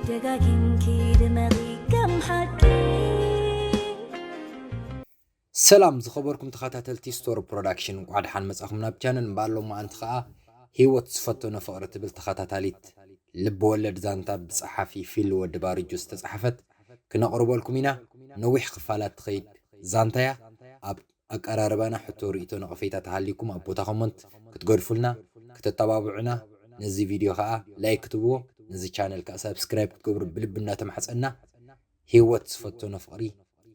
ደጋጊምኪ ድመቒ ከም ሓቂ። ሰላም ዝኸበርኩም ተኸታተልቲ ስቶሪ ፕሮዳክሽን፣ እንቋዕ ደሓን መጻኹም ናብ ቻነል። እምበኣር ሎማዓንቲ ኸኣ ህይወት ዝፈተኖ ፍቕሪ ትብል ተኸታታሊት ልብ ወለድ ዛንታ ብጸሓፊ ፊል ወዲ ባርጆ ዝተጻሕፈት ክነቕርበልኩም ኢና። ነዊሕ ክፋላት ትኸይድ ዛንታያ። ኣብ ኣቀራርባና ሕቶ፣ ርእይቶ፣ ነቐፌታ ተሃልይኩም ኣብ ቦታ ኮመንት ክትገድፉልና፣ ክተተባብዑና፣ ነዚ ቪድዮ ኸኣ ላይክ ክትብዎ፣ ነዚ ቻነል ከኣ ሳብስክራይብ ክትገብሩ ብልቢ እናተማሕጸና፣ ህይወት ዝፈተኖ ፍቕሪ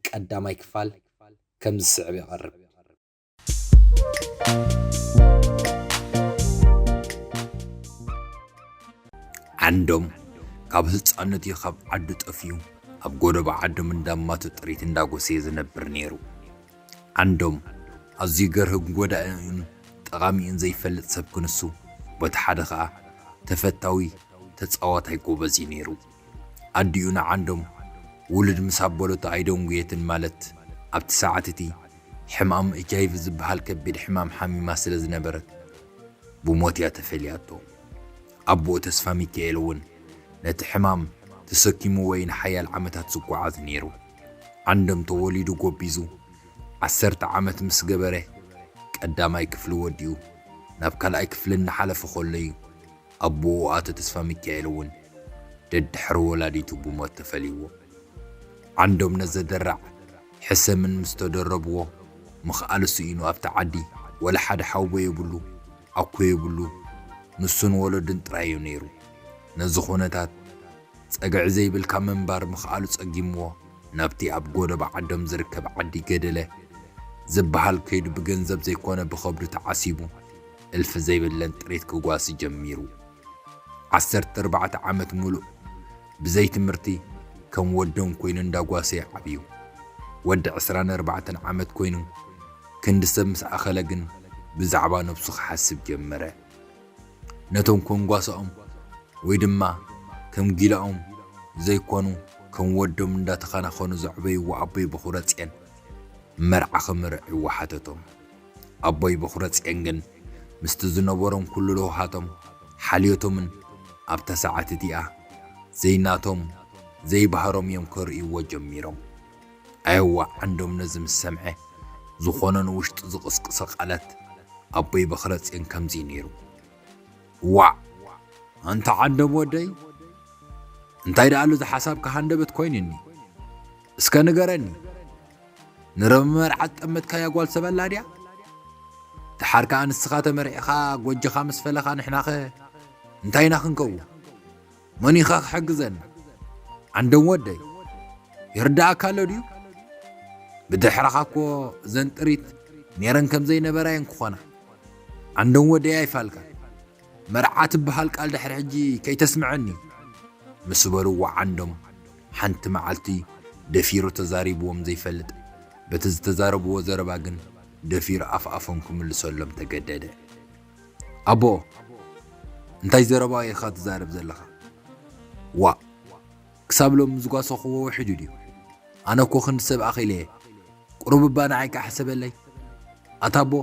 ቀዳማይ ክፋል ከም ዝስዕብ ይቐርብ። ዓንዶም ካብ ህጻንነቱ ካብ ዓዱ ጠፍዩ ኣብ ጎደቦ ዓዶም እንዳማቱ ጥሪት እንዳጎሰየ ዝነብር ነይሩ። ዓንዶም ኣዝዩ ገርህን ጎዳኢን ጠቓሚኡን ዘይፈልጥ ሰብ ክንሱ፣ በቲ ሓደ ኸኣ ተፈታዊ ተጻዋታይ ጎበዝ እዩ ነይሩ። ኣዲኡ ንዓንዶም ውሉድ ምስ ኣበለቶ ኣይደንጉየትን፣ ማለት ኣብቲ ሰዓት እቲ ሕማም ኤች ኣይ ቪ ዝበሃል ከቢድ ሕማም ሓሚማ ስለ ዝነበረት ብሞት እያ ተፈልያቶ። ኣቦኡ ተስፋ ሚካኤል እውን ነቲ ሕማም ተሰኪሙ ወይ ንሓያል ዓመታት ዝጓዓዝ ነይሩ። ዓንዶም ተወሊዱ ጎቢዙ ዓሰርተ ዓመት ምስ ገበረ ቀዳማይ ክፍሊ ወዲኡ ናብ ካልኣይ ክፍሊ እናሓለፈ ከሎ እዩ ኣቦኡ ኣቶ ተስፋ ሚካኤል እውን ደድሕሪ ወላዲቱ ብሞት ተፈልይዎ። ዓንዶም ነዘደራዕ ሕሰምን ምስ ተደረብዎ ምኽኣሉ ስኢኑ ኣብቲ ዓዲ ወላ ሓደ ሓውቦ የብሉ፣ ኣኮ የብሉ፣ ንሱን ወለዱን ጥራይ እዩ ነይሩ። ነዚ ኩነታት ጸግዒ ዘይብልካ ምንባር ምኽኣሉ ጸጊምዎ ናብቲ ኣብ ጎደቦ ዓዶም ዝርከብ ዓዲ ገደለ ዝበሃል ከይዱ ብገንዘብ ዘይኮነ ብኸብዱ ተዓሲቡ እልፊ ዘይብለን ጥሪት ክጓሲ ጀሚሩ። ዓሰርተ ኣርባዕተ ዓመት ሙሉእ ብዘይ ትምህርቲ ከም ወዶም ኮይኑ እንዳጓሰየ ዓብዩ። ወዲ ዕስራን ኣርባዕተን ዓመት ኮይኑ ክንዲ ሰብ ምስ ኣኸለ ግን ብዛዕባ ነብሱ ክሓስብ ጀመረ። ነቶም ከንጓስኦም ወይ ድማ ከም ጊላኦም ዘይኮኑ ከም ወዶም እንዳተኸናኸኑ ዘዕበይዎ ኣቦይ በኹረ ጽዮን መርዓ ክምርዕዎ ሓተቶም። ኣቦይ በኹረ ጽዮን ግን ምስቲ ዝነበሮም ኩሉ ለውሃቶም ሓልዮቶምን ኣብታ ሰዓት እቲኣ ዘይናቶም ዘይባህሮም እዮም ከርእይዎ ጀሚሮም። ኣየዋ ዓንዶም ነዚ ምስ ሰምዐ ዝኾነ ንውሽጡ ዝቕስቅሶ ቃላት ኣቦይ በኽረ ጽዮን ከምዚ እዩ ነይሩ። ዋዕ ኣንታ ዓንዶም ወደይ፣ እንታይ ደኣሉ ዝሓሳብካ ሃንደበት ኮይኑኒ? እስከ ንገረኒ፣ ንረብ መርዓ ዝጠመትካያ ጓል ሰበላ ድያ? ደሓር ከኣ ንስኻ ተመርዒኻ ጎጆኻ ምስ ፈለኻ ንሕናኸ እንታይ ኢና ክንከውን? መን ኢኻ ክሕግዘና? ዓንዶም ወደይ፣ ይርዳእካ ኣሎ ድዩ? ብድሕረኻ እኮ እዘን ጥሪት ነይረን ከም ዘይነበራ እየን ክኾና። ዓንዶም ወደይ ኣይፋልካ። መርዓ ትበሃል ቃል ድሕሪ ሕጂ ከይተስምዐኒ ምስ በልዎ ዓንዶም ሓንቲ መዓልቲ ደፊሩ ተዛሪብዎም ዘይፈልጥ፣ በቲ ዝተዛረብዎ ዘረባ ግን ደፊሩ ኣፍ ኣፎም ክምልሰሎም ተገደደ። ኣቦ እንታይ ዘረባ ኢኻ ትዛረብ ዘለኻ? ዋእ ክሳብ ሎም ዝጓሰኽዎ ውሕጁ ድዩ? ኣነ እኮ ክንዲ ሰብ ኣኺለ እየ። ቁሩብ እባ ንዓይ ከኣ ሕሰበለይ። ኣታ ኣቦ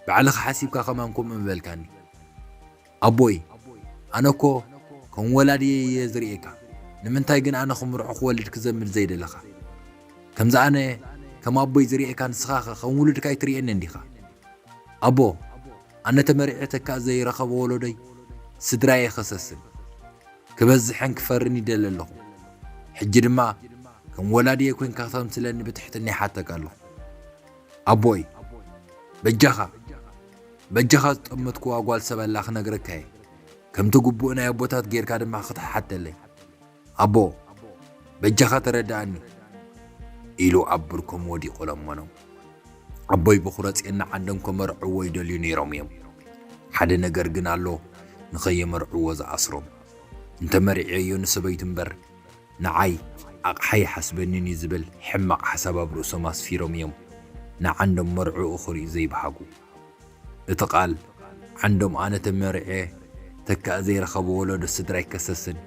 ባዕልኻ ሓሲብካ ከማን ከምኡ ምበልካኒ። ኣቦይ ኣነ እኮ ከም ወላዲ እየ ዝርእየካ። ንምንታይ ግን ኣነ ክምርዖ ክወልድ ክዘምድ ዘይደለኻ? ከምዚ ኣነ ከም ኣቦይ ዝርእየካ ንስኻኸ ከም ውሉድካ ኣይትርእየንን ዲኻ? ኣቦ ኣነ ተመሪዐ ተካእ ዘይረኸበ ወለዶይ ስድራየ ከሰስን ክበዝሕን ክፈርን ይደሊ ኣለኹ። ሕጂ ድማ ከም ወላዲየ ኮይንካ ክተምስለኒ ብትሕትና ይሓተካ ኣለኹ። ኣቦይ በጃኻ በጃኻ ዝጠመትኩዋ ጓል ሰበላ ክነግረካ እየ። ከምቲ ግቡእ ናይ ኣቦታት ጌርካ ድማ ክትሓተለይ። ኣቦ በጃኻ ተረድኣኒ ኢሉ ኣብ ብርኮም ወዲቑ ለመኖም። ኣቦይ በኹረ ጽዮን ንዓንዶም ከመርዕዎ ይደልዩ ነይሮም እዮም። ሓደ ነገር ግን ኣሎ ንኸየመርዕዎ ዝኣስሮም። እንተመርዕዮ ንሰበይቱ እምበር ንዓይ ኣቕሓ ይሓስበንን እዩ ዝብል ሕማቕ ሓሳብ ኣብ ርእሶም ኣስፊሮም እዮም ንዓንዶም መርዕኡ ክርእዩ ዘይበሃጉ። እቲ ቃል ዓንዶም ኣነ ተመርዕየ ተካእ ዘይረኸበ ወለዶ ስድራይ ከሰስን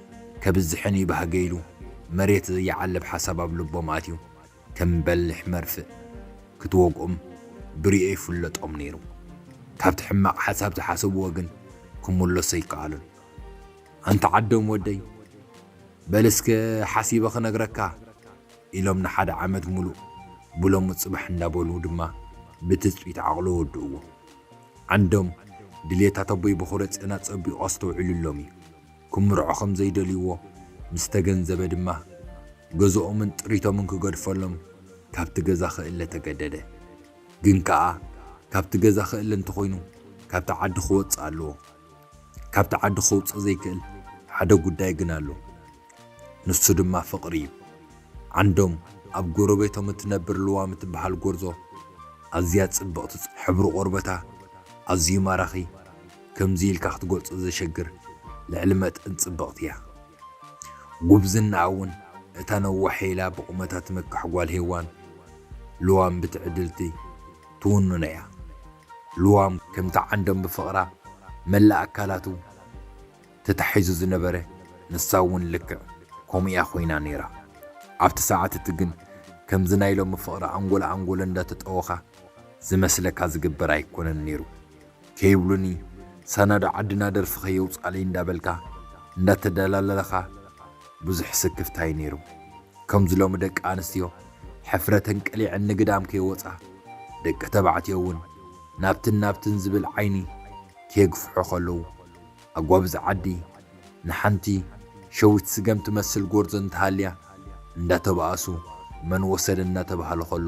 ከብዝሕን ይባህገ ኢሉ መሬት ዘይዓልብ ሓሳብ ኣብ ልቦም ኣትዩ ከም በልሕ መርፍእ ክትወግኦም ብርዮ ይፍለጦም ነይሩ። ካብቲ ሕማቕ ሓሳብ ዝሓሰብዎ ግን ክምለሱ ኣይከኣሉን። ኣንታ ዓዶም ወደይ በል እስከ ሓሲበ ክነግረካ፣ ኢሎም ንሓደ ዓመት ሙሉእ ብሎሙ ጽባሕ እንዳበሉ ድማ ብትጽቢት ዓቕሎ ወድእዎ። ዓንዶም ድሌታት ኣቦይ በኹረ ጽዮን ኣጸቢቑ ኣስተውዒሉሎም እዩ። ክምርዖ ከም ዘይደልይዎ ምስ ተገንዘበ ድማ ገዝኦምን ጥሪቶምን ክገድፈሎም ካብቲ ገዛ ክእለ ተገደደ። ግን ከኣ ካብቲ ገዛ ክእለ እንተኾይኑ ካብቲ ዓዲ ክወጽእ ኣለዎ። ካብቲ ዓዲ ከውጽእ ዘይክእል ሓደ ጉዳይ ግን ኣሎ። ንሱ ድማ ፍቕሪ እዩ። ዓንዶም ኣብ ጎረቤቶም እትነብር ልዋም እትበሃል ጎርዞ ኣዝያ ጽብቕቲ፣ ሕብሪ ቆርበታ ኣዝዩ ማራኺ፣ ከምዚ ኢልካ ክትገልጾ ዘሸግር ልዕሊ መጠን ጽብቕቲ እያ። ጉብዝናኣ እውን እታ ነዋሕ ኢላ ብቑመታ ትምካሕ ጓል ሄዋን ልዋም ብትዕድልቲ ትውንኖ እያ። ልዋም ከምቲ ዓንዶም ብፍቕራ መላእ ኣካላቱ ተታሒዙ ዝነበረ፣ ንሳ እውን ልክዕ ከምኡ እያ ኮይና ነይራ። ኣብቲ ሰዓት እቲ ግን ከምዚ ናይ ሎሚ ፍቕሪ ኣንጎል ኣንጎል እንዳተጠወኻ ዝመስለካ ዝግበር ኣይኮነን ነይሩ። ከይብሉኒ ሳናዶ ዓድና ደርፊ ከየውጻለይ እንዳበልካ እንዳተደላለኻ ብዙሕ ስክፍታ እዩ ነይሩ። ከምዚ ሎሚ ደቂ ኣንስትዮ ሕፍረተን ቀሊዐን ንግዳም ከይወጻ፣ ደቂ ተባዕትዮ እውን ናብትን ናብትን ዝብል ዓይኒ ከየግፍሑ ከለዉ፣ ኣጓብዝ ዓዲ ንሓንቲ ሸዊት ስገም ትመስል ጎርዞ እንተሃልያ እንዳተባኣሱ መን ወሰደ እናተባህለ ከሎ፣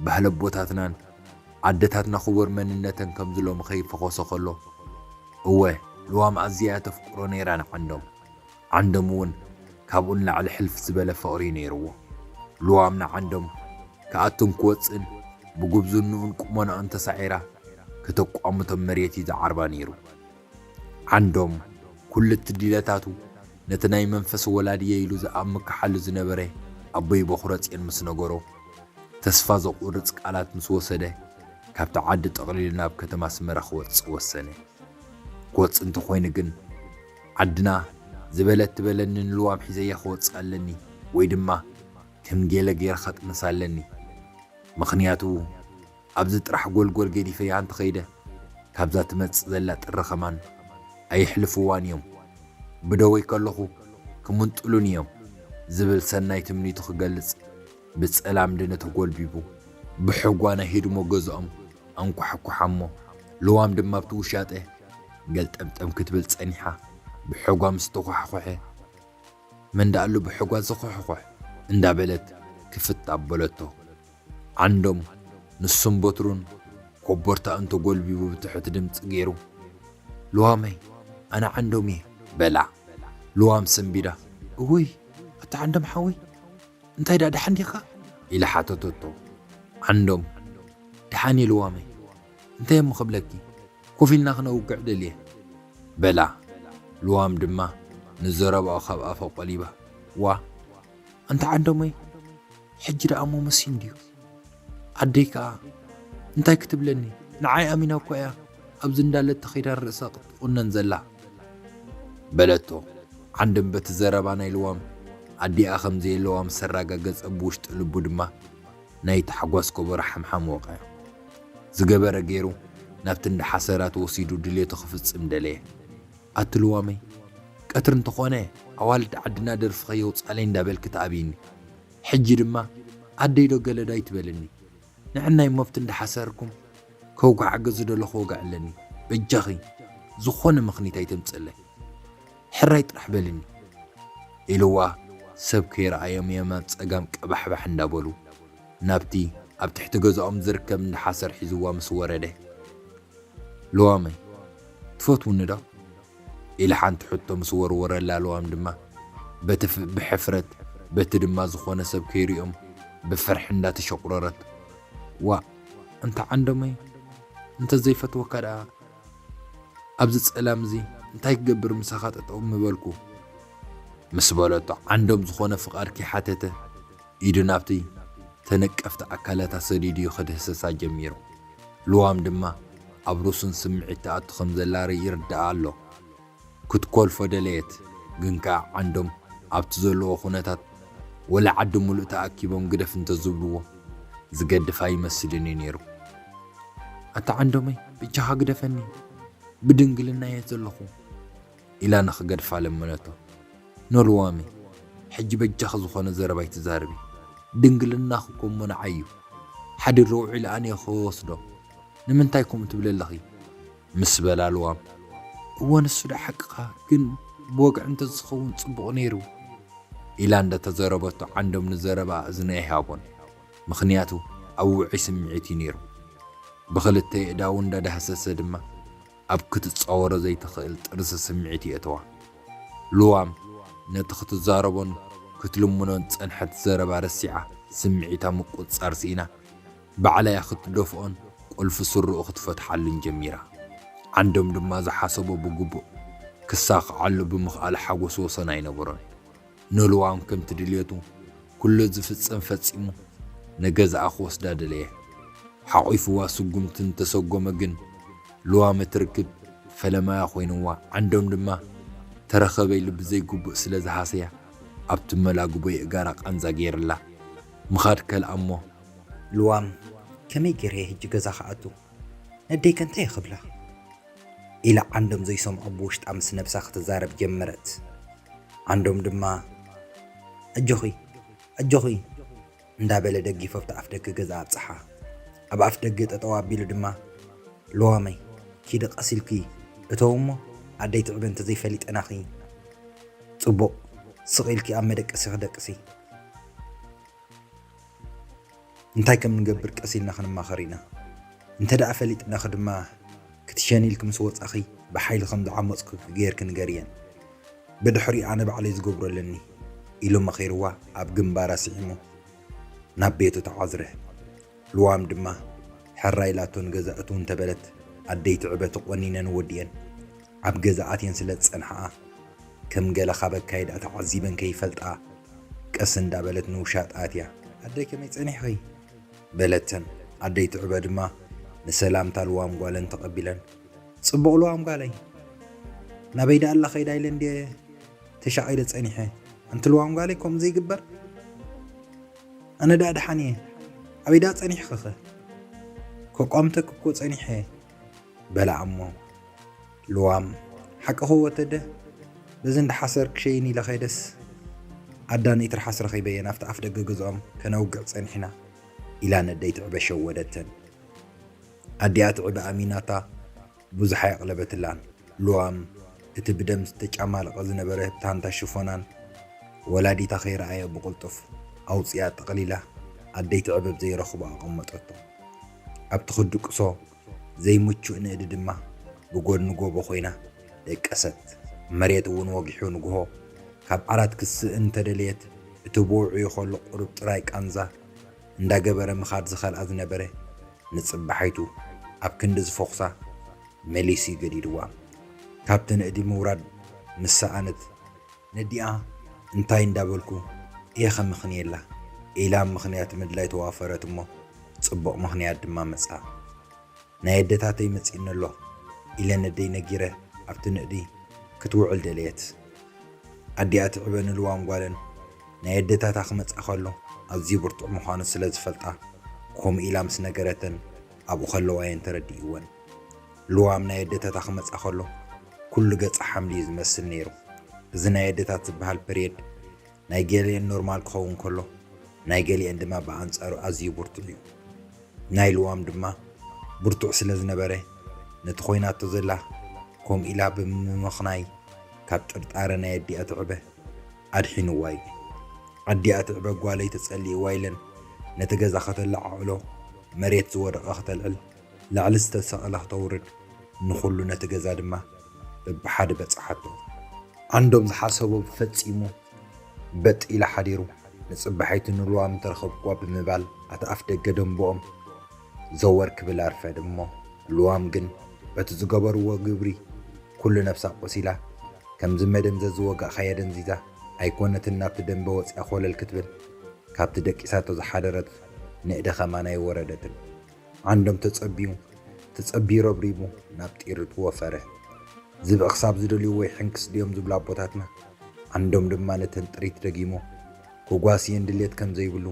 ባህሊ ኣቦታትናን ኣደታትና ክቡር መንነተን ከምዚ ሎሚ ከይፈኾሰ ከሎ፣ እወ፣ ልዋም ኣዝያ እያ ተፍቅሮ ነይራ ንዓንዶም። ዓንዶም እውን ካብኡ ንላዕሊ ሕልፍ ዝበለ ፍቕሪ ነይርዎ። ልዋም ንዓንዶም ክኣቱን ክወጽእን ብጉብዝንኡን ቁመናኡን ተሳዒራ ከተቋምቶም መሬት እዩ ዝዓርባ ነይሩ። ዓንዶም ኩሉ እቲ ድሌታቱ ነቲ ናይ መንፈስ ወላድየ ኢሉ ዝኣምክሓሉ ዝነበረ ኣቦይ በኹረ ጽዮን ምስ ነገሮ፣ ተስፋ ዘቑርጽ ቃላት ምስ ወሰደ፣ ካብቲ ዓዲ ጠቕሊሉ ናብ ከተማ ኣስመራ ክወጽእ ወሰነ። ክወጽእ እንተኾይኑ ግን፣ ዓድና ዝበለት ትበለኒ ንልዋም ሒዘያ ክወጽእ ኣለኒ፣ ወይ ድማ ከም ገለ ገይረ ከጥንሳ ኣለኒ። ምኽንያቱ ኣብዚ ጥራሕ ጎልጎል ገዲፈያ እንተኸይደ፣ ካብዛ ትመጽእ ዘላ ጥሪ ከማን ኣየሕልፍዋን እዮም። ብደወይ ከለኹ ክምንጥሉን እዮም ዝብል ሰናይ ትምኒቱ ክገልጽ፣ ብጸላም ድነ ተጎልቢቡ፣ ብሕጓ ናይ ህድሞ ገዝኦም ኣንኳሕኩሓ እሞ፣ ልዋም ድማ ኣብቲ ውሻጠ ገልጠምጠም ክትብል ጸኒሓ፣ ብሕጓ ምስ ተኳሕኮሐ፣ "መን ደኣሉ ብሕጓ ዝኹሕኹሕ?" እንዳበለት ክፍት ኣበለቶ። ዓንዶም ንሱን በትሩን ኮቦርታኡን ተጎልቢቡ ብትሑት ድምጺ ገይሩ፣ "ልዋመይ፣ ኣነ ዓንዶም እየ" በላ። ልዋም ሰንቢዳ፣ "እውይ፣ ኣታ ዓንዶም ሓወይ፣ እንታይ ደኣ ደሓን ዲኻ?" ኢላ ሓተተቶ። ዓንዶም፣ "ደሓን እየ ልዋመይ፣ እንታይ እሞ ክብለኪ፣ ኮፍ ኢልና ክነውግዕ ደልየ" በላ። ልዋም ድማ ንዘረባኡ ካብ ኣፋ ቆሊባ፣ "ዋ፣ ኣንታ ዓንዶመይ፣ ሕጂ ደኣ እሞ መሲዩ እንድዩ። ኣደይ ከኣ እንታይ ክትብለኒ? ንዓይ ኣሚና እኳ እያ ኣብዚ እንዳለት ተኸይዳ ርእሳ ክትቁነን ዘላ" በለቶ። ዓንዶም በቲ ዘረባ ናይ ልዋም ኣዲኣ ከም ዘየለዋ ምስ ኣረጋገጸ፣ ብውሽጢ ልቡ ድማ ናይ ታሕጓስ ከበሮ ሓምሓም ወቐ። ዝገበረ ገይሩ ናብቲ እንዳ ሓሰራት ወሲዱ ድሌቱ ክፍጽም ደለየ። "ኣቲ ልዋመይ፣ ቀትሪ እንተኾነ ኣዋልድ ዓድና ደርፊ ከየውጻለይ እንዳበልኪ ትኣብይኒ። ሕጂ ድማ ኣደይ ዶ ገለ ዶ ኣይትበልኒ። ንዕናይ መብት እንዳሓሰርኩም ከውግዓገ ዝደለኹ ወግዕለኒ። በጃኺ ዝኾነ ምኽኒት ኣይተምጽእለይ። ሕራይ ጥራሕ በልኒ" ኢልዋ፣ ሰብ ከይረኣዮም የማን ጸጋም ቀባሕባሕ እንዳበሉ ናብቲ ኣብ ትሕቲ ገዛኦም ዝርከብ እንዳሓሰር ሒዝዋ ምስ ወረደ፣ "ልዋመይ፣ ትፈትውኒ ዶ?" ኢላ ሓንቲ ሕቶ ምስ ወርወረላ፣ ልዋም ድማ በቲ ፍ-፣ ብሕፍረት፣ በቲ ድማ ዝኾነ ሰብ ከይሪኦም ብፍርሒ እንዳተሸቑረረት፣ "ዋእ፣ ኣንታ ዓንዶመይ፣ እንተ ዘይፈትወካ ደኣ ኣብዚ ጸላም እዚ እንታይ ክገብር ምሳኻ ጠጠው ምበልኩ?" ምስ በለቶ፣ ዓንዶም ዝኾነ ፍቓድ ከይሓተተ ኢዱ ናብቲ ተነቀፍቲ ኣካላታ ሰዲዱ ከድህስሳ ጀሚሩ። ልዋም ድማ ኣብ ርእሱን ስምዒት ትኣቱ ከም ዘላ ይርድኣ ኣሎ። ክትኮልፎ ደለየት፣ ግን ከኣ ዓንዶም ኣብቲ ዘለዎ ኩነታት ወላ ዓዲ ሙሉእ ተኣኪቦም ግደፍ እንተዝብልዎ ዝገድፍ ኣይመስልን እዩ ነይሩ። "ኣታ ዓንዶመይ፣ ብጃኻ ግደፈኒ፣ ብድንግልና እየ ዘለኹ" ኢላ ንኽገድፋ ለመነቶ። "ኖ ልዋመይ፣ ሕጂ በጃኺ ዝኾነ ዘረባ ኣይትዛረቢ። ድንግልናኺ እኮ እሞ ንዓይ እዩ። ሓዲረ ውዒለ ኣነ እየ ክወስዶ። ንምንታይ ከምኡ ትብሊ ኣለኺ? ምስ በላ ልዋም፣ እወ ንሱ ዶ ሓቅኻ፣ ግን ብወግዒ እንተዝኸውን ጽቡቕ ነይሩ ኢላ እንዳተዘረበቶ ዓንዶም ንዘረባ እዝኒ ኣይሃቦን። ምኽንያቱ ኣብ ውዑይ ስምዒት እዩ ነይሩ። ብኽልተ የእዳዉ እንዳዳህሰሰ ድማ ኣብ ክትጻወሮ ዘይትኽእል ጥርሲ ስምዒት የእተዋ። ልዋም ነቲ ክትዛረቦን ክትልምኖን ዝጸንሐት ዘረባ ረሲዓ ስምዒታ ምቁጽጻር ስኢና ባዕላ እያ ክትደፍኦን ቁልፊ ስርኡ ክትፈትሓሉን ጀሚራ። ዓንዶም ድማ ዝሓሰቦ ብግቡእ ክሳኽዓሉ ብምኽኣሉ ሓጎስ ወሰን ኣይነበሮን። ንልዋም ከምቲ ድልየቱ ኩሉ ዝፍጸም ፈጺሙ ንገዛኣ ክወስዳ ደለየ። ሓቒፍዋ ስጉምቲ እንተሰጎመ ግን ልዋም እቲ ርክብ ፈለማያ ኮይንዋ። ዓንዶም ድማ ተረኸበ ኢሉ ብዘይግቡእ ስለ ዝሃሰያ ኣብቲ መላግቦ የእጋራ ቃንዛ ገይርላ ምኻድ ከልኣ እሞ፣ ልዋም ከመይ ገይረ እየ ሕጂ ገዛ ክኣቱ? ነደይ ከ እንታይ ክብላ? ኢላ ዓንዶም ዘይሰምዖ ብውሽጣ ምስ ነብሳ ክትዛረብ ጀመረት። ዓንዶም ድማ ኣጆኺ ኣጆኺ እንዳበለ ደጊፉ ኣብቲ ኣፍ ደገ ገዛ ኣብጽሓ። ኣብ ኣፍ ደገ ጠጠው ኣቢሉ ድማ ልዋመይ ኪዲ ቀስ ኢልኪ እተው እሞ ኣደይ ትዕበ እንተዘይፈሊጠናኺ ጽቡቕ ስቕ ኢልኪ ኣብ መደቀሲኺ ደቅሲ። እንታይ ከም ንገብር ቀስ ኢልና ክንማኸር ኢና። እንተ ደኣ ፈሊጥናኺ ድማ ክትሸኒ ኢልኪ ምስ ወጻኺ ብሓይሊ ከም ዝዓመጽኩ ጌርኪ ንገርየን። ብድሕሪኡ ኣነ ባዕለይ ዝገብሮ ኣለኒ ኢሉ መኺርዋ ኣብ ግንባራ ስዒሙ ናብ ቤቱ ተዓዝረ። ልዋም ድማ ሕራይ ኢላቶ ንገዛ እትው እንተበለት ኣደይ ትዕበ ተቖኒነን ወዲኤን ኣብ ገዛ ኣትየን ስለ ዝጸንሓኣ ከም ገለ ካብ ኣካይዳ ተዓዚበን ከይፈልጣ ቀስ እንዳበለት ንውሻጣ ኣትያ ኣደይ ከመይ ጸኒሕኺ? በለተን። ኣደይ ትዕበ ድማ ንሰላምታ ልዋም ጓለን ተቐቢለን ጽቡቕ ልዋም ጓለይ ናበይ ደኣ ኣላ ከይዳ ኢለ እንድየ ተሻቒለ ጸኒሐ ኣንቲ ልዋም ጓለይ ከምኡ ዘይግበር ኣነ ደኣ ደሓን እየ ኣበይ ደኣ ጸኒሕኺኸ ከቋምተኪ እኮ ጸኒሐ በላ እሞ ልዋም ሓቂ ከወተደ በዚ እንዳሓሰር ክሸይን ኢለ ከይደስ ኣዳን ኢትርሓስ ረኺበየን ኣብቲ ኣፍ ደገ ገዝኦም ከነውግዕ ጸኒሕና ኢላ ነደይ ትዕበ ሸወደተን። ኣዲኣ ትዕበ ኣሚናታ ብዙሕ ኣየቕለበትላን። ልዋም እቲ ብደም ዝተጫማለቐ ዝነበረ ታንታ ሽፎናን ወላዲታ ከይረኣየ ብቕልጡፍ ኣውፅያ ጠቕሊላ ኣደይ ትዕበ ብዘይረኽቦ ኣቐመጠቶ። ኣብቲ ክድቅሶ ዘይምቹእ ንእዲ ድማ ብጎድኒ ጎቦ ኮይና ደቀሰት። መሬት እውን ወጊሑ ንግሆ ካብ ዓራት ክስእ እንተደለየት እቲ ብውዑዩ ከሎ ቁሩብ ጥራይ ቃንዛ እንዳገበረ ምኻድ ዝኸልኣ ዝነበረ ንጽባሒቱ ኣብ ክንዲ ዝፈኹሳ መሊሱ ይገዲድዋ። ካብቲ ንእዲ ምውራድ ምስ ሰኣነት ነዲኣ እንታይ እንዳበልኩ እየ ከምኽንየላ ኢላ ምኽንያት ምድላይ ተዋፈረት እሞ ጽቡቕ ምኽንያት ድማ መጻ። ናይ ኣደታተይ መጺእኒ ኣሎ ኢለ ነደይ ነጊረ ኣብቲ ንእዲ ክትውዕል ደለየት። ኣዲኣ ትዕበ ንልዋም ጓለን ናይ ኣደታታ ክመጻ ከሎ ኣዝዩ ብርቱዕ ምዃኑ ስለ ዝፈልጣ ከምኡ ኢላ ምስ ነገረተን ኣብኡ ከለዋ እየን ተረዲእወን። ልዋም ናይ ኣደታታ ክመጻ ከሎ ኩሉ ገጻ ሓምሊ እዩ ዝመስል ነይሩ። እዚ ናይ ኣደታት ዝበሃል ፐርየድ ናይ ገሊአን ኖርማል ክኸውን ከሎ ናይ ገሊአን ድማ ብኣንጻሩ ኣዝዩ ብርቱዕ እዩ። ናይ ልዋም ድማ ብርቱዕ ስለ ዝነበረ ነቲ ኮይናቶ ዘላ ከምኡ ኢላ ብምምኽናይ ካብ ጥርጣረ ናይ ኣዲኣ ትዕበ ኣድሒንዋ እዩ። ኣዲኣ ትዕበ ጓለይ ተጸሊእዋ ኢለን ነቲ ገዛ ከተለዓዕሎ መሬት ዝወደቐ ከተልዕል ላዕሊ ዝተሰቐለ ክተውርድ ንኹሉ ነቲ ገዛ ድማ በብሓደ በጽሓቶ። ዓንዶም ዝሓሰቦ ፈጺሙ በጥ ኢሉ ሓዲሩ ንጽባሒቱ ንልዋም እንተረኸብክዋ ብምባል ኣቲ ኣፍ ደገ ደንብኦም ዘወር ክብል ኣርፈድ እሞ ልዋም ግን በቲ ዝገበርዎ ግብሪ ኩሉ ነብሳ ቆሲላ ከምዚ መደንዘዚ ዝወጋእካያ ደንዚዛ ኣይኮነትን ናብቲ ደንበ ወጺኣ ኮለል ክትብል ካብቲ ደቂሳቶ ዝሓደረት ንእደ ከማን ኣይወረደትን። ዓንዶም ተጸቢዩ ተጸቢዩ ረብሪቡ ናብ ጢርት ወፈረ። ዝብኢ ክሳብ ዝደልዩ ወይ ሕንክስ ድዮም ዝብሉ ኣቦታትና። ዓንዶም ድማ ነተን ጥሪት ደጊሙ ክጓስየን ድሌት ከም ዘይብሉ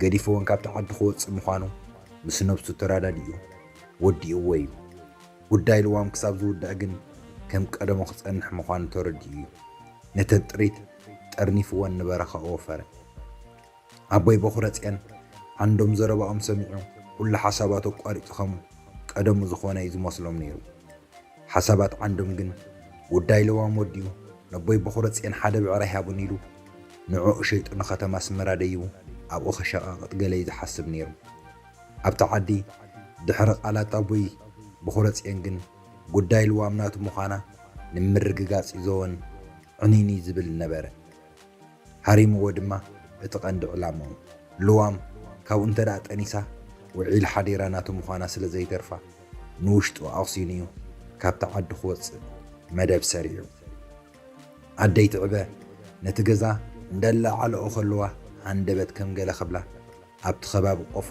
ገዲፍወን ካብቲ ዓዲ ክወጽእ ምዃኑ ምስ ነብሱ ተራዳዲኡ ወዲእዎ እዩ። ጉዳይ ልዋም ክሳብ ዝውዳእ ግን ከም ቀደሙ ክጸንሕ ምዃኑ ተረዲኡ እዩ። ነተን ጥሪት ጠርኒፍወን ንበረኻ ኣወፈረ። ኣቦይ በኹረጽየን ዓንዶም ዘረባኦም ሰሚዑ ኩሉ ሓሳባቱ ኣቋሪጹ ኸም ቀደሙ ዝኾነ እዩ ዝመስሎም ነይሩ። ሓሳባት ዓንዶም ግን ጉዳይ ለዋም ወዲኡ ነቦይ በኹረጽየን ሓደ ብዕራይ ሃቡን ኢሉ ንዕኡ ሸይጡ ንኸተማ ኣስመራ ደይቡ ኣብኡ ኸሸቓቕጥ ገለ እዩ ዝሓስብ ነይሩ። ኣብቲ ዓዲ ድሕሪ ቃላት ኣቦይ በኹረጽየን ግን ጉዳይ ልዋም ናቱ ምዃና ንምርግጋጽ እዩ ዘወን ዕኒኒ ዝብል ነበረ። ሃሪምዎ ድማ እቲ ቀንዲ ዕላማኡ። ልዋም ካብኡ እንተ ደኣ ጠኒሳ ውዒል ሓዲራ ናቱ ምዃና ስለ ዘይተርፋ ንውሽጡ ኣቕሲኑ እዩ ካብቲ ዓዲ ክወጽእ መደብ ሰሪዑ። ኣደይ ትዕበ ነቲ ገዛ እንዳለዓለኦ ከለዋ ሃንደበት ከም ገለ ክብላ ኣብቲ ከባቢ ቆፎ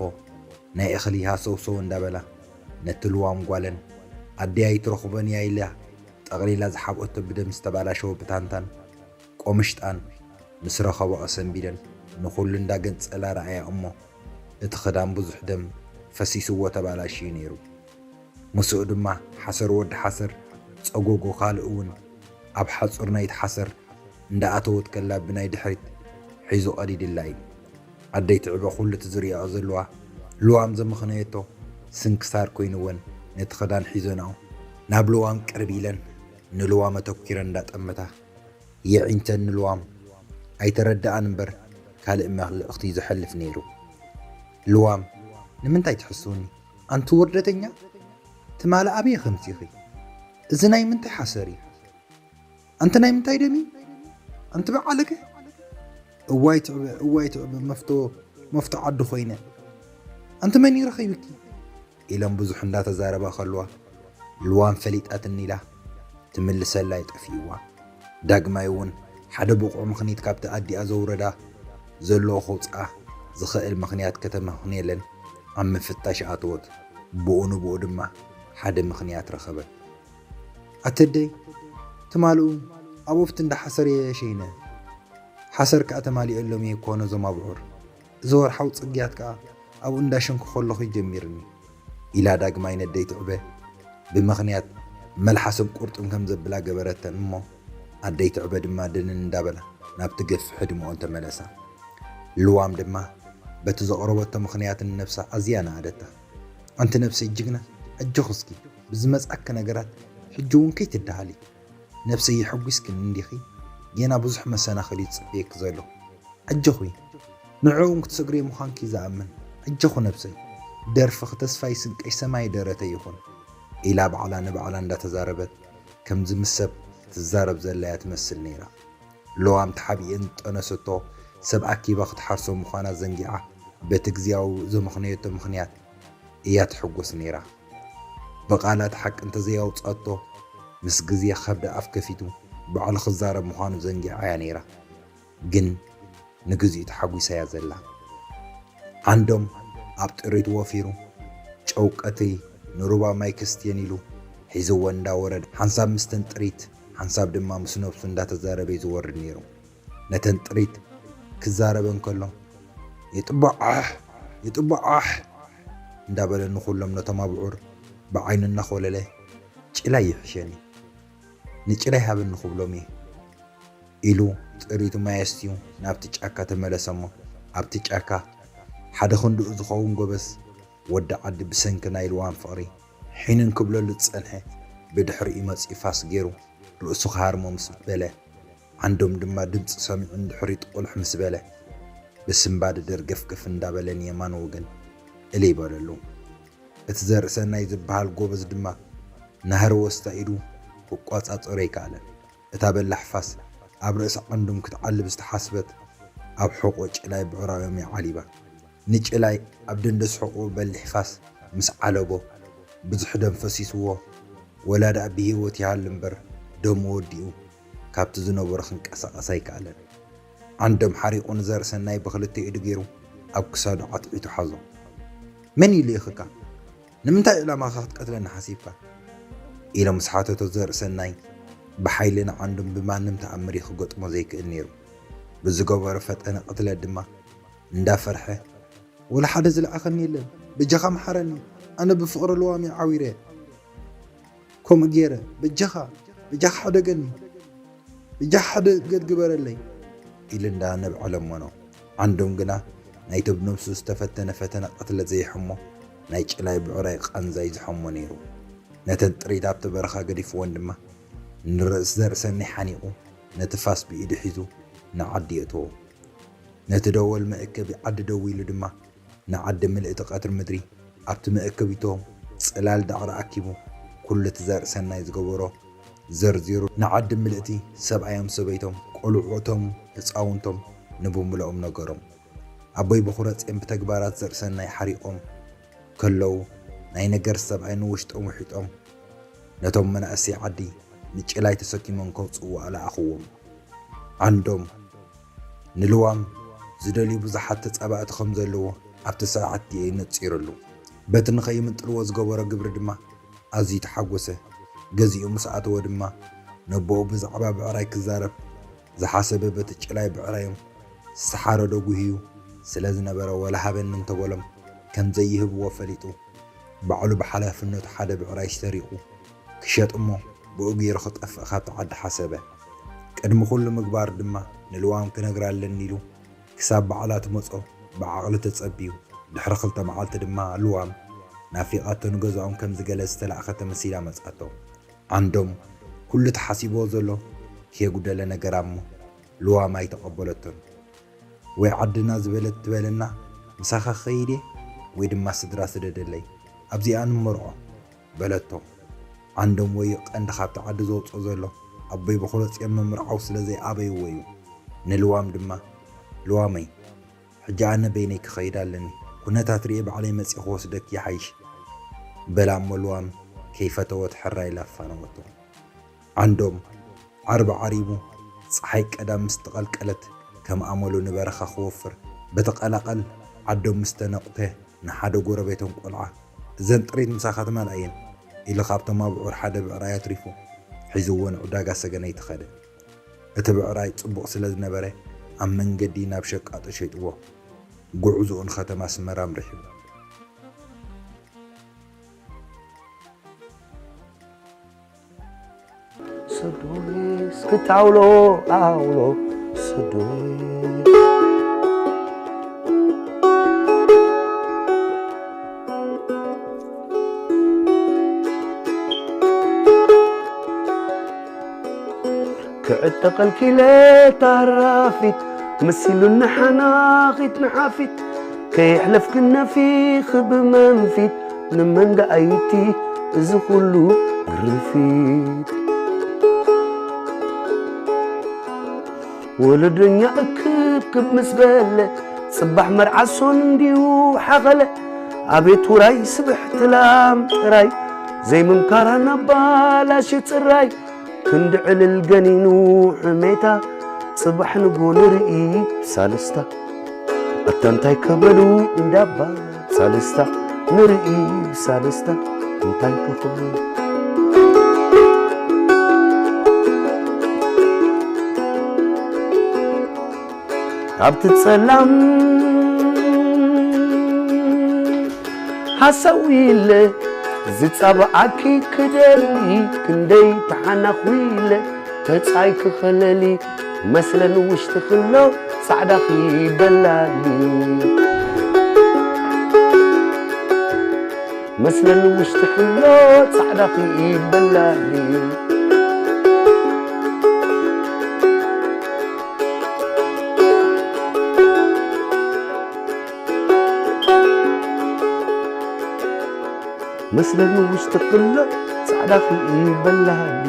ናይ እኽሊ ሃሰውሰው እንዳበላ ነቲ ልዋም ጓለን ኣደይ ኣይትረኽቦን እያ ኢላ ጠቕሊላ ዝሓብኦቶ ብደም ዝተባላሸወ ብታንታን ቆምሽጣን ምስ ረኸባኦ ሰንቢደን ንኹሉ እንዳገንጸላ ረኣያ እሞ እቲ ክዳን ብዙሕ ደም ፈሲስዎ ተባላሽዩ ነይሩ። ምስኡ ድማ ሓሰር ወዲ ሓሰር ጸጎጎ ካልእ እውን ኣብ ሓጹር ናይቲ ሓሰር እንዳኣተወት ከላ ብናይ ድሕሪት ሒዙ ቀዲድላ እዩ። ኣደይ ትዕበ ኩሉ እቲ ዝሪኣኦ ዘለዋ ልዋም ዘመኽነየቶ ስንክሳር ኮይንወን ነቲ ክዳን ሒዘንኦ ናብ ልዋም ቅርብ ኢለን ንልዋም ኣተኲረን እንዳጠመታ የዒንተን ንልዋም ኣይተረድኣን እምበር ካልእ መልእኽቲ ዘሕልፍ ነይሩ። ልዋም ንምንታይ ትሕስውኒ ኣንቲ ውርደተኛ? ትማሊ ኣበይ ከምጺኺ? እዚ ናይ ምንታይ ሓሰር እዩ? ኣንቲ ናይ ምንታይ ደም እዩ? ኣንቲ በዓልከ? እዋይ ትዕበ እዋይ ትዕበ መፍቶ መፍቶ ዓዲ ኮይነ ኣንቲ መን ይረኺብኪ? ኢለን ብዙሕ እንዳተዛረባ ከልዋ ልዋም ፈሊጣትኒ ኢላ ትምልሰላ ይጠፊእዋ። ዳግማይ እውን ሓደ ብቑዕ ምኽኒት ካብቲ ኣዲኣ ዘውረዳ ዘለዎ ከውፅኣ ዝኽእል ምኽንያት ከተመኽንየለን ኣብ ምፍታሽ ኣተወት። ብኡ ንብኡ ድማ ሓደ ምኽንያት ረኸበት። ኣተደይ ትማልኡ ኣብ ወፍቲ እንዳ ሓሰር እየ ሸይነ። ሓሰር ከኣ ተማሊኦሎም እየ እኮ ነዞም ኣብዑር። እዚ ወርሓዊ ጽግያት ከኣ ኣብኡ እንዳ ሸንኩ ከለኹ እዩ ጀሚርኒ። ኢላ ዳግማይ ነደይ ትዕበ ብምኽንያት መልሓስን ቁርጥም ከም ዘብላ ገበረተን እሞ ኣደይ ትዕበ ድማ ድንን እንዳበላ ናብቲ ገፊሕ ህድምኦን ተመለሳ። ልዋም ድማ በቲ ዘቕረበቶ ምኽንያት ንነብሳ ኣዝያ ነኣደታ። ኣንቲ ነብሰይ ጅግና፣ ኣጆኺ እስኪ ብዝመጻኪ ነገራት ሕጂ እውን ከይትደሃሊ። ነብሰይ የሐጒስክን እንዲኺ፣ ጌና ብዙሕ መሰናኽል እዩ ዝጽበየኪ ዘሎ። ኣጆኺ፣ ንዕኡ እውን ክትሰግርዮ ምዃንኪ ዝኣምን። ኣጆኺ ነብሰይ፣ ደርፍኺ ተስፋይ ስንቀይ ሰማይ ደረተይ ይኹን። ኢላ ባዕላ ንባዕላ እንዳተዛረበት ከምዚ ምስ ሰብ ትዛረብ ዘላ እያ ትመስል ነይራ። ልዋም ተሓቢኤን ዝጠነሰቶ ሰብ ኣኪባ ክትሓርሶ ምዃና ዘንጊዓ በቲ ግዝያዊ ዘመኽነየቶ ምኽንያት እያ ትሕጎስ ነይራ። ብቓላት ሓቂ እንተዘይኣውጻቶ ምስ ግዜ ከብዳ ኣፍ ከፊቱ ባዕሉ ክዛረብ ምዃኑ ዘንጊዓ እያ ነይራ። ግን ንግዚኡ ተሓጒሳ እያ ዘላ። ዓንዶም ኣብ ጥሪት ወፊሩ ጨው ቀትሪ ንሩባ ማይ ከስትየን ኢሉ ሒዝወን እንዳወረደ ሓንሳብ ምስተን ጥሪት ሓንሳብ ድማ ምስ ነብሱ እንዳተዛረበ እዩ ዝወርድ ነይሩ። ነተን ጥሪት ክዛረበን ከሎ የጥባዓሕ የጥባዓሕ እንዳበለ ንኹሎም ነቶም ኣብዑር ብዓይኑ እናኾለለ ጭላይ ይሕሸኒ ንጭላይ ሃበኒ ክብሎም እየ ኢሉ ጥሪቱ ማይ ኣስትዩ ናብቲ ጫካ ተመለሰ እሞ ኣብቲ ጫካ ሓደ ክንድኡ ዝኸውን ጎበዝ ወዲ ዓዲ ብሰንኪ ናይ ልዋም ፍቕሪ ሒንን ክብለሉ ዝጸንሐ ብድሕሪኡ መጺኡ ፋስ ገይሩ ርእሱ ክሃርሞ ምስ በለ ዓንዶም ድማ ድምጺ ሰሚዑ ንድሕሪት ቁልሕ ምስ በለ ብስንባደ ደርገፍገፍ እንዳበለ ንየማን ወገን እልይ በለሉ። እቲ ዘርእሰናይ ዝበሃል ጎበዝ ድማ ናህሪ ወስታ ኢዱ ክቋጻጸሮ ኣይከኣለን። እታ በላሕ ፋስ ኣብ ርእሲ ዓንዶም ክትዓልብ ዝተሓስበት ኣብ ሕቖ ጭላይ ብዕራዮም እያ ዓሊባ። ንጭላይ ኣብ ደንደስ ሕቖኡ በሊሕ ፋስ ምስ ዓለቦ ብዙሕ ደም ፈሲስዎ ወላ ደኣ ብህይወት ይሃሉ እምበር ደሙ ወዲኡ ካብቲ ዝነበሮ ክንቀሳቐስ ኣይከኣለን። ዓንዶም ሓሪቑ ንዘርእሰናይ ብኽልተ ኢዱ ገይሩ ኣብ ክሳዱ ዓትዒቱ ሓዞ። መን እዩ ልኢኽካ? ንምንታይ ዕላማኻ ክትቀትለኒ ሓሲብካ? ኢሉ ምስ ሓተቶ ዘርእሰናይ ብሓይሊ ንዓንዶም ብማንም ተኣምር እዩ ክገጥሞ ዘይክእል ነይሩ። ብዝገበሮ ፈጠነ ቅትለት ድማ እንዳፈርሐ ወላ ሓደ ዝለኣኸኒ የለን፣ በጃኻ መሓረኒ፣ ኣነ ብፍቕሪ ልዋም እየ ዓዊረ። ከምኡ ገይረ በጃኻ በጃኻ ሕደገኒ በጃኻ ሕደገት ግበረለይ ኢሉ እንዳ ነብዐ ለመኖ። ዓንዶም ግና ናይቲ ብነብሱ ዝተፈተነ ፈተነ ቅትለት ዘይሕሞ ናይ ጭላይ ብዕራይ ቃንዛይ ዝሐሞ ነይሩ። ነተን ጥሪት ኣብቲ በረኻ ገዲፍወን ድማ ንርእስ ዘርእሰናይ ሓኒቑ ነቲ ፋስ ብኢዱ ሒዙ ንዓዲ የእተዎ። ነቲ ደወል መእከቢ ዓዲ ደዊሉ ድማ ንዓዲ ምልእቲ ቀትሪ ምድሪ ኣብቲ መእከቢቶም ጽላል ዳዕሮ ኣኪቡ ኩሉ እቲ ዘርእሰናይ ዝገበሮ ዘርዚሩ ንዓዲ ምልእቲ ሰብኣዮም ሰበይቶም ቆልዑቶም ህጻውንቶም ንብምልኦም ነገሮም። ኣቦይ በኹረ ጽዮን ብተግባራት ዘርእሰናይ ሓሪቖም ከለዉ ናይ ነገር ሰብኣይ ንውሽጦም ውሒጦም ነቶም መናእሰይ ዓዲ ንጭላይ ተሰኪሞም ከውጽእዎ ኣለኣኽዎም። ዓንዶም ንልዋም ዝደልዩ ብዙሓት ተጻባእቲ ከም ዘለዎ ኣብቲ ሰዓት እየ ነጺሩሉ። በቲ ንኸይምንጥልዎ ዝገበሮ ግብሪ ድማ ኣዝዩ ተሓጎሰ። ገዚኡ ምስ ኣተወ ድማ ነቦኡ ብዛዕባ ብዕራይ ክዛረብ ዝሓሰበ በቲ ጭላይ ብዕራዮም ዝሓረዶ ጉህዩ ስለ ዝነበረ ወላ ሃበኒ እንተበሎም ከም ዘይህብዎ ፈሊጡ ባዕሉ ብሓላፍነቱ ሓደ ብዕራይ ሰሪቑ ክሸጥ እሞ ብኡ ገይሩ ክጠፍእ ካብቲ ዓዲ ሓሰበ። ቅድሚ ኩሉ ምግባር ድማ ንልዋም ክነግራ ኣለኒ ኢሉ ክሳብ ባዕላ ትመጾ ብዓቕሊ ተጸብዩ ድሕሪ ክልተ መዓልቲ ድማ ልዋም ናፊቓቶ ንገዛኦም ከም ዝገለ ዝተላእኸ ተመሲላ መጻቶ። ዓንዶም ኩሉ ተሓሲብዎ ዘሎ ከየጉደለ ነገራ እሞ ልዋም ኣይተቐበለቶን። ወይ ዓድና ዝበለት ትበለና ምሳኻ ክኸይድ እየ ወይ ድማ ስድራ ስደደለይ ኣብዚኣ ንመርዖ በለቶ። ዓንዶም ወይ ቀንዲ ካብቲ ዓዲ ዘውፅኦ ዘሎ ኣቦይ በኹረ ፅዮን ምምርዓው ስለ ዘይኣበይዎ እዩ። ንልዋም ድማ ልዋመይ ሕጂ ኣነ በይነይ ክኸይድ ኣለኒ፣ ኩነታት ርኤ ባዕለይ መፅእ ክወስደኪ ይሓይሽ በላ እሞ ልዋም ከይፈተወት ሕራይ ኢላ ኣፋነወቶ። ዓንዶም ዓርቢ ዓሪቡ ፀሓይ ቀዳም ምስ ተቐልቀለት ከም ኣመሉ ንበረኻ ክወፍር በተቐላቐል ዓዶም ምስ ተነቑተ ንሓደ ጎረቤቶም ቆልዓ እዘን ጥሪት ምሳኻ ትመልኣ እየን ኢሉ ካብቶም ኣብዑር ሓደ ብዕራይ ኣትሪፉ ሒዝዎ ንዕዳጋ ሰገነይቲ ከደ። እቲ ብዕራይ ፅቡቕ ስለ ዝነበረ ኣብ መንገዲ ናብ ሸቃጦ ሸይጥዎ ጉዕዝኡ ንከተማ ኣስመራ ኣምሪሑ። ሰዶሜ እስክታውሎ ኣውሎ ሰዶሜ ክዕጠቐልኪ ኢለ ታራፊት መሲሉኒ ሓናኺት ንሓፊት ከየሕለፍክን ነፊኺ ብመንፊት ንመን ደኣ ኢልኪ እዚ ኩሉ ግርፊት ወለደኛ እክብክብ ምስ በለ ጽባሕ መርዓ ሶን እንድዩ ሓኸለ ኣቤት ውራይ ስብሕቲ ላም ጥራይ ዘይምምካራ ናብ ባላሽ ጽራይ ክንዲ ዕልል ገኒኑ ሕሜታ ጽባሕ ንጎ ንርኢ ብሳልስታ ኣታ እንታይ ከበሉ እንዳባ ሳልስታ ንርኢ ብሳልስታ እንታይ ከኽብሉ ኣብቲ ጸላም ሓሳዊ ኢለ ዝጻብዓኪ ክደሊ ክንደይ ተሓናኹ ኢለ ተጻይ ክኸለሊ መስለን ውሽጢ ክሎ ጻዕዳኺ በላሊ መስለን ውሽጢ ክሎ ጻዕዳኺ በላሊ መስለኒ ውሽጢ ክሎ ጻዕዳ ክርኢ በላኒ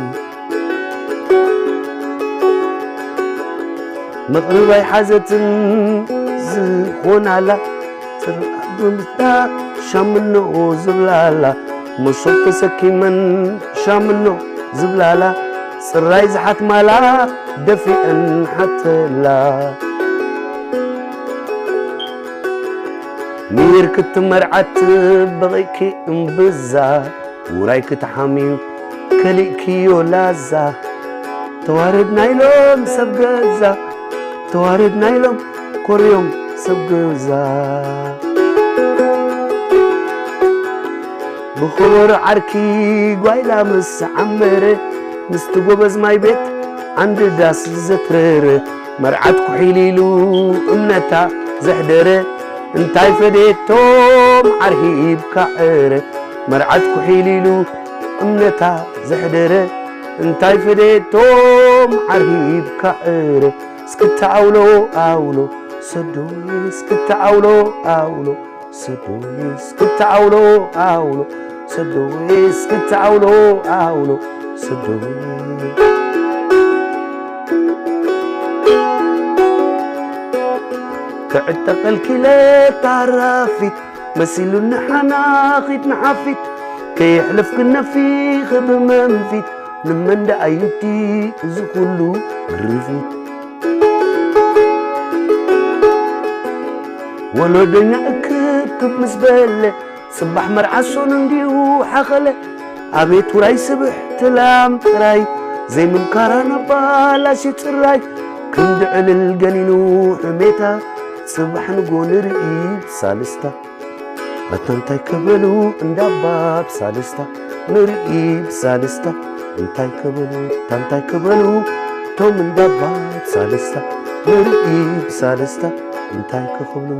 መቕርብ ኣይሓዘትን ዝኾናላ ጽርዓት ብምስታ ሻምኖ ዝብላላ መሶብ ተሰኪመን ሻምኖ ዝብላላ ጽራይ ዝሓትማላ ደፊአን ሓተላ ሚር ክትመርዓት በቒእኪ እምብዛ ውራይ ክትሓምዩ ከሊእክዮ ላዛ ተዋረድ ናይሎም ሰብ ገዛ ተዋረድ ናይሎም ኮርዮም ሰብ ገዛ ብኸበሮ ዓርኪ ጓይላ ምስ ዓመረ ምስቲ ጎበዝ ማይ ቤት ዓንዲ ዳስ ዘትረረ መርዓት ኩሒሊሉ እምነታ ዘሕደረ፣ እንታይ ፈዴቶ መዓር ሂብካ ዕረ። መርዓት ኩሒሊሉ እምነታ ዘሕደረ፣ እንታይ ፈዴቶ መዓር ሂብካ ዕረ። እስክታ ኣውሎ ኣውሎ ሰዶይ፣ እስክታ ኣውሎ ኣውሎ ሰዶይ፣ እስክታ ኣውሎ ኣውሎ ሰዶይ፣ እስክታ ኣውሎ ኣውሎ ሰዶይ። ክዕጠቐልኪ ኢለ ታራፊት፣ መሲሉኒ ሓናኺት ንሓፊት፣ ከየሕለፍክን ነፊኺ ብመንፊት፣ ንመን ደኣ ይንኪ እዚ ኩሉ ግርፊት? ወለዶኛ እክብክብ ምስ በለ፣ ጽባሕ መርዓ ሶን እንዲሁ ሓኸለ። ኣቤት ውራይ ስብሕቲ ላም ጥራይ፣ ዘይምምካራ ነባላሽ ጽራይ። ክንዲ ዕልል ገኒኑ ሕሜታ፣ ጽባሕ ንጎ ንርኢ ብሳልስታ። ኣታ እንታይ ክበሉ እንዳባ ብሳልስታ፣ ንርኢ ብሳልስታ። እንታይ ክበሉ፣ ኣታ እንታይ ክበሉ፣ ቶም እንዳባ ብሳልስታ፣ ንርኢ ብሳልስታ። እንታይ ክኽብሉ።